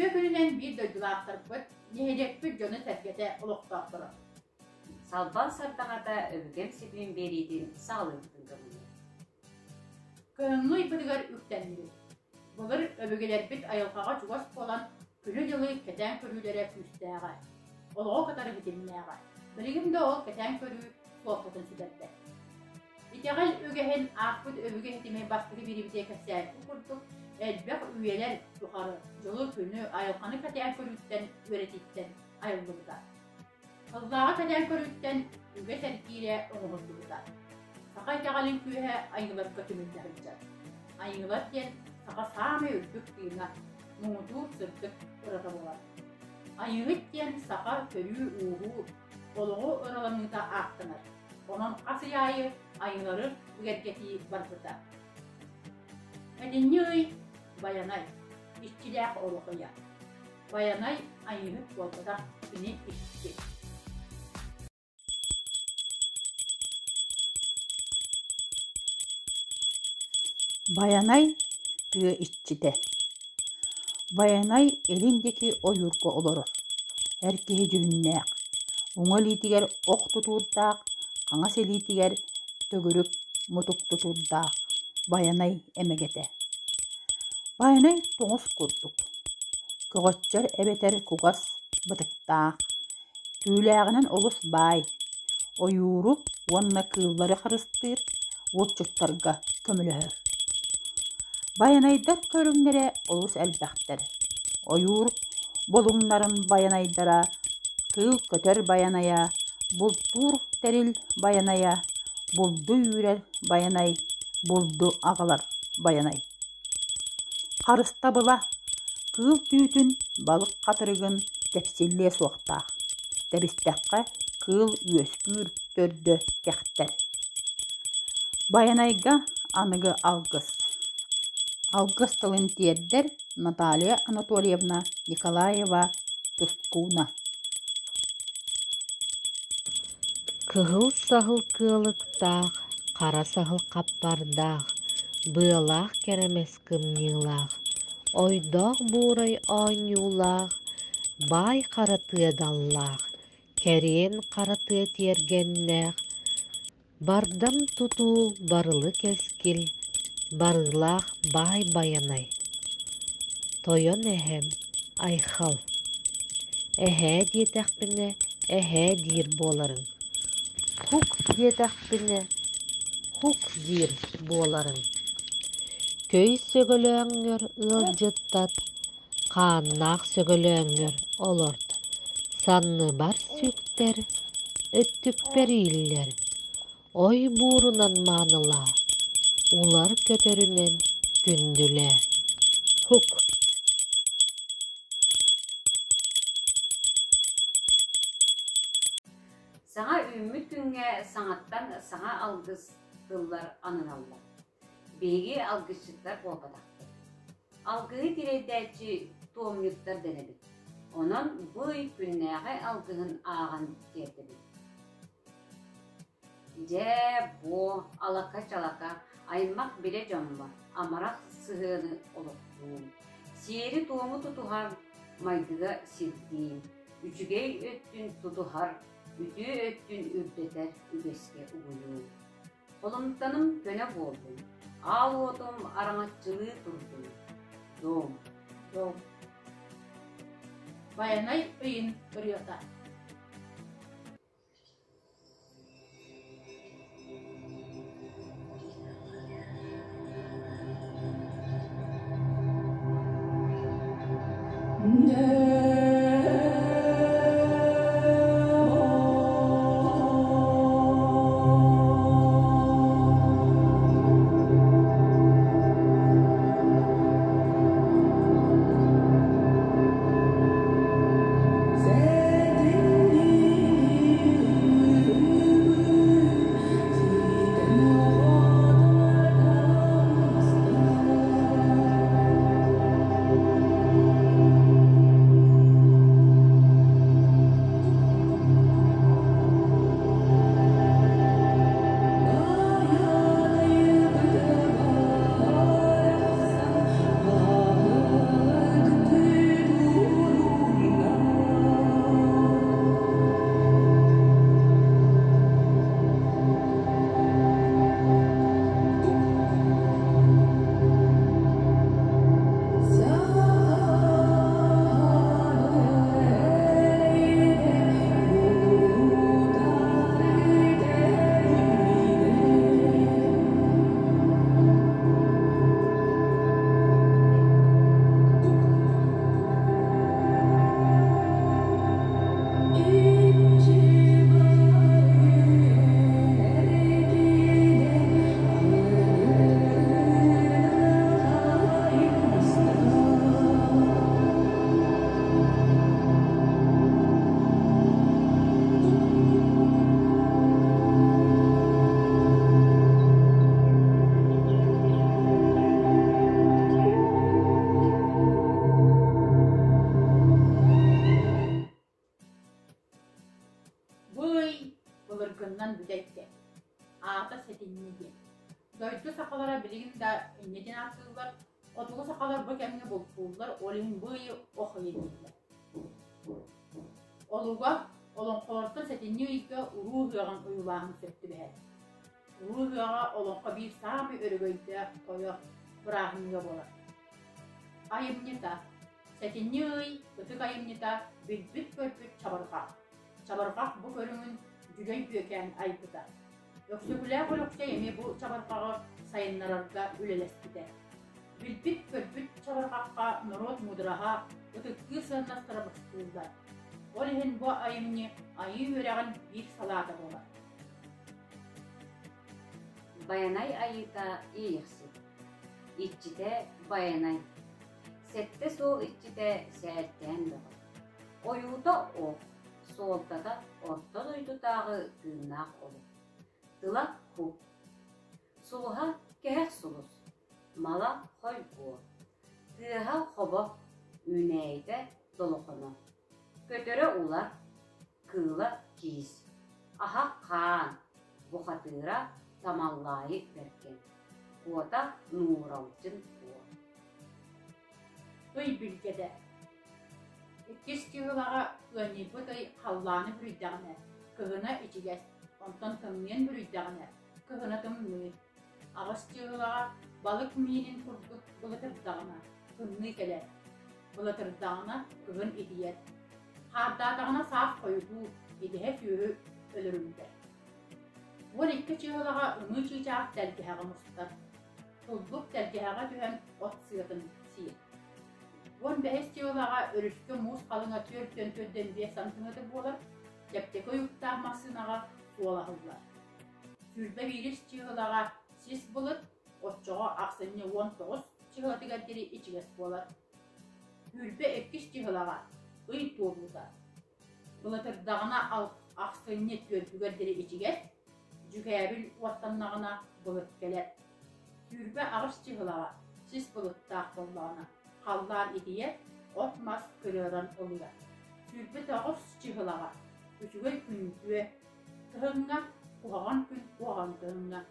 Үтүө күнүнэн биир дойдулаахтарбыт, нэһилиэкпит дьоно-сэргэтэ, олохтоохторо. Салбаҥ сардаҥата өбүгэм ситимин биэриитин саҕалыырбытын көҥүллүүр. Кыһыҥҥы ыйбытыгар үктэннибит. Былыр өбүгэлэрбит айылҕаҕа чугас буолан, күнү-дьылы кэтээн көрүүлэрэ күүстээҕэ, олоҕу кытары ситимнээҕэ. Билигин да ол кэтээн көрүү суолтатын сүтэрбэт. Итэҕэл үгэһин ааспыт өбүгэ ситимэ бастакы биэриибитигэр кэпсээбитин курдук, элбэх үйэлэр тухары дьылы-күнү, айылҕаны кэтээн көрүүттэн, үөрэтииттэн айыллыбыта. Сыллааҕы кэтээн көрүүттэн үгэс эргиирэ оҥоһуллубута. Саха итэҕэлин күүһэ айыыларга түмүллэ сылдьар. Айыылар диэн саха саамай үрдүк тыына, муҥутуур сырдык ырата буолар. Айыыһыт диэн саха төрүү-ууһуу, олоҕу ыраланыыта ааттанар. Онон хас ый аайы айыылары бигэргэтии барбыта. Этинньи ый Байанай, иччилээх олох ыйа. Байанай айыыһыт буолбатах, кини иччи. Байанай тыа иччитэ. Байанай илин диэки ойуурга олорор, эр киһи дьүһүннээх, уҥа илиитигэр ох тутуурдаах, хаҥас илиитигэр төгүрүк мутук тутуурдаах Байанай эмэгэтэ. Байанай тоҥус курдук, көҕөччөр эбэтэр кугас бытыктаах, түүлээҕинэн олус баай, ойууру уонна кыыллары харыстыыр уотчуттарга көмөлөһөр. Байанайдар көрүҥнэрэ олус элбэхтэр. Ойуур булуҥнарын байанайдара, кыыл-көтөр байанайа, бултуур тэрил байанайа, булду үүрэр байанай, булду аҕалар байанай. Харыстабыла кыыл түүтүн, балык хатырыгын тэпсиллиэ суохтаах, тэбистэххэ кыыл үөскүүр төрдө кэхтэр. Байанайга аныгы алгыс. Алгыс тылын тиэрдэр Наталья Анатольевна Николаева-Тускуна. Кыһыл саһыл кыалыктаах, хара саһыл хаппардаах, быалаах кэрэмэс кымньыылаах, ойдоох буурай оонньуулаах, баай хара тыа даллаах, кэриэн хара тыа тиэргэннээх, Бардам тутуу барылы кэскил, барыылаах баай Байанай, тойон эһэм Айхал, эһээ диэтэхпинэ эһээ диир буоларыҥ, һук диэтэхпинэ һук диир буоларыҥ, көй сөгөлөөҥҥөр ыалдьыттат, хааннаах сөгөлөөҥҥөр олорт, санныбар сүктэр, өттүкпэр ииллэр, ой буурунан маанылаа, улар көтөрүнэн күндүлээ. Һук Саҥа үүммүт күҥҥэ саҥаттан саҥа алгыс тыллар ананаллар. Биһиги алгысчыттар буолбатахпыт. Алгыһы тирэйдээччи туомньуттар дэнэбит. Онон бу ый күннээҕи алгыһын ааҕан тиэрдэбит. Дьэ, буо, алака-чалака, аймах-билэ дьоммор амарах сыһыаны олохтуум, сиэри-туому тутуһар, майгыга сирдиим, үчүгэй өттүн тутуһар, үтүө өттүн үрдэтэр үгэскэ угуйуум. Холумтаным көнө буоллун, аал уотум араҥаччылыы турдун. Дом. Дом. Байанай ыйын ырыата. Кыһынынан бүтэй кэм. Аата сэтинньи диэн. Дойду сахалара билигин да инньэ диэн ааттыыллар. Хотугу сахалар бу кэмҥэ бултууллар, ол иһин бу ыйы ох ыйа дииллэр. Олуга олоҥхолортон сэтинньи ыйга уруу ыһыаҕын ойуулааһын сөп түбэһэр. Уруу ыһыаҕа олоҥхо биир саамай өрөгөйдөөх тойо бырааһынньыга буолар. Айымньыта Сэтинньи ый ытык айымньыта билбит-көрбүт чабырҕах. Чабырҕах бу көрүҥүн Дьүлэй Бүөкээн айбыта. Өксөкүлээх Өлөксөй эмиэ бу чабырҕаҕы сайыннарарга үлэлэспитэ. Билбит-көрбүт чабырҕахха норуот муудараһа, ытыктыыр сыаннастара быстыыллар. Ол иһин бу айымньы айыы үөрэҕин биир салаата буолар. Байанай айыыта Иэйэхсит. Иччитэ Байанай. Сэттэ суол иччитэ Сээркээн Бөҕө. Ойуута ох, суолтата орто дойдутааҕы тыыннаах олох. Тыла кук. Сулуһа кэһэх сулус, мала хойгуо. Тыаһа хобо, үүнээйитэ долохоно. Көтөрө улар, кыыла киис, аһа хаан, бухатыыра Тамаллаайы Бэргэн, куота Нууралдьын Куо. Ый билгэтэ Иккис дьыалаҕа ыанньыйбыт ый халлааны бүрүйдэҕинэ, кыһына ичигэс, онтон тымныйан бүрүйдэҕинэ, кыһына тымныы. Аҕыс дьыалаҕа балык миинин курдук былытырдаҕына, тымныы кэлэр. Былытырдаҕына, кыһын итийэр. Хаардаатаҕына саас хойутуур, идэһэ сүөһү өлөрүллэр. 12 чыһылаҕа ымыы чыычаах тэлгэһэҕэ мустар. Туллук тэлгэһэҕэ түһэн от сыатын сиир. 15 чыһылаҕа өрүскэ муус халыҥа 4,45 сантиметр буолар, чэпчэки уйуктаах массыынаҕа суол аһыллар. 21 чыһылаҕа сис былыт, оччоҕо ахсынньы 19 чыһылатыгар диэри ичигэс буолар. 22 чыһылаҕа ый туолуута. Былытырдаҕына ахсынньы түөрдүгэр диэри ичигэс, дьүкээбил уоттаннаҕына былыт кэлэр. 28 чыһылаҕа сис былыттаах буоллаҕына, халлаан итийэр, от-мас кырыаран ылыа. 29 чыһылаҕа үчүгэй күн үтүө, кыһыҥҥа куһаҕан күн куһаҕан кыһыҥҥа.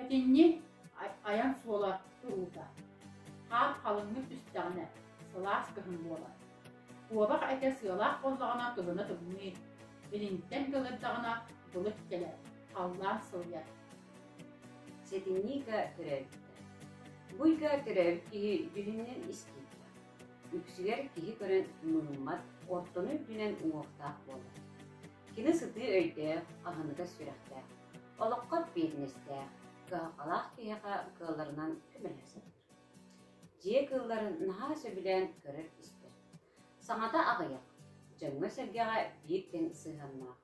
Этинньи айан суола туруута. Хаар халыҥнык түстэҕинэ, сылаас кыһын буолар. Куобах этэ сыалаах буоллаҕына кыһына тымныы, илинтэн кылырдаҕына былыт кэлэр, халлаан сылыйар. Сэтинньи ыйга төрөөбүттэр. Бу ыйга төрөөбүт киһи дьүһүнүнэн ис киирбэх. Үксүгэр киһи көрөн мыыммат, ортону үрдүнэн уҥуохтаах буолар. Кини сытыы өйдөөх, аһыныгас сүрэхтээх, олоххо эппиэтинэстээх, кыһалҕалаах киһиэхэ кыалларынан көмөлөһө сатыыр. Дьиэ кыылларын наһаа сөбүлээн көрөр-истэр. Саҥата аҕыйах, дьоҥҥо-сэргэҕэ биир тэҥ сыһыаннаах,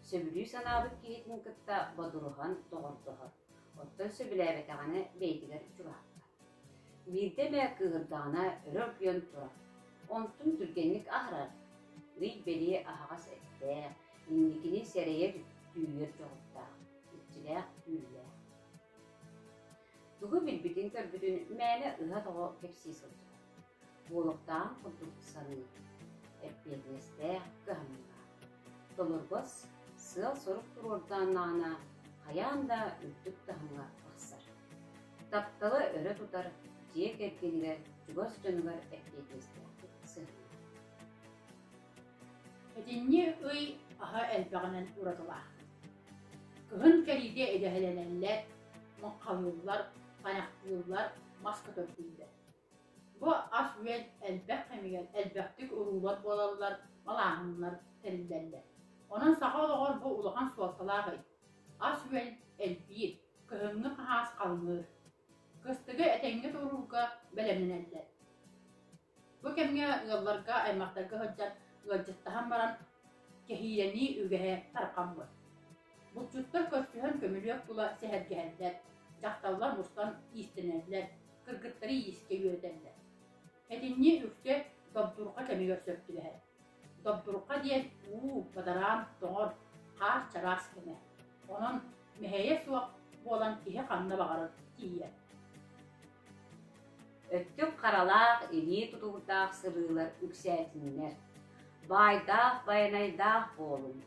сөбүлүү санаабыт киһитин кытта бодоруһан доҕордоһор, оттон сөбүлээбэтэҕинэ бэйэтигэр чугаһаппат. Биирдэ эмэ кыыһырдаҕына өрө оргуйан турар, онтун түргэнник аһарар, ый бэлиэ аһаҕас эттээх, инникини сэрэйэр түүйэр дьоҕурдаах, иччилээх түүллээх. Тугу билбитин-көрбүтүн мээнэ ыһа-тоҕо кэпсии сылдьар. Буолуохтааҕын курдук саныыр, эппиэтинэстээх, кыһамньылаах. Толоргос, сыал-сорук туруордааннаҕына хайаан да үрдүк таһымҥа тахсар. Тапталы өрө тутар, дьиэ кэргэнигэр, чугас дьонугар эппиэтинэстээхтик сыһыаннаһар. Итинни ый аһа элбэҕинэн уратылаах. Кыһын кэлиитэ идэһэлэнэллэр, муҥхалыыллар, тайахтыыллар, мас көтөрдүүллэр. Бу ас-үөл элбэх кэмигэр элбэхтик уруулар буолаллар, малааһыннар тэриллэллэр. Онон саха олоҕор бу улахан суолталаах ый. Ас-үөл элбиир, кыһыҥҥы хаһаас халыҥыыр. Кыстыгы этэҥҥэ туруурга бэлэмнэнэллэр. Бу кэмҥэ ыалларга, аймахтарга сылдьан ыалдьыттаһан баран кэһиилэнии үгэһэ тарҕаммыт. Булчуттар көрсүһэн көмүлүөк тула сэһэргэһэллэр, дьахталлар мустан иистэнэллэр, кыргыттары иискэ үөрэтэллэр. Этинньи үксэ добдурҕа кэмигэр сөп түбэһэр. Добдурҕа диэн уу, бадараан, тоҥор, хаар чараас кэмэ. Онон мэһэйэ суох буолан киһи ханна баҕарар тиийэр. Өттүк харалаах, илии тутуурдаах сырыылар үксээтиннэр. Баайдаах байанайдаах буолуҥ.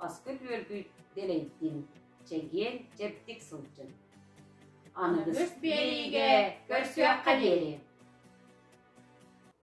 Аскыт-үөргүт дэлэйдин, чэгиэн, чэбдик сылдьын. Аныгыс биэриигэ көрсүөххэ диэри!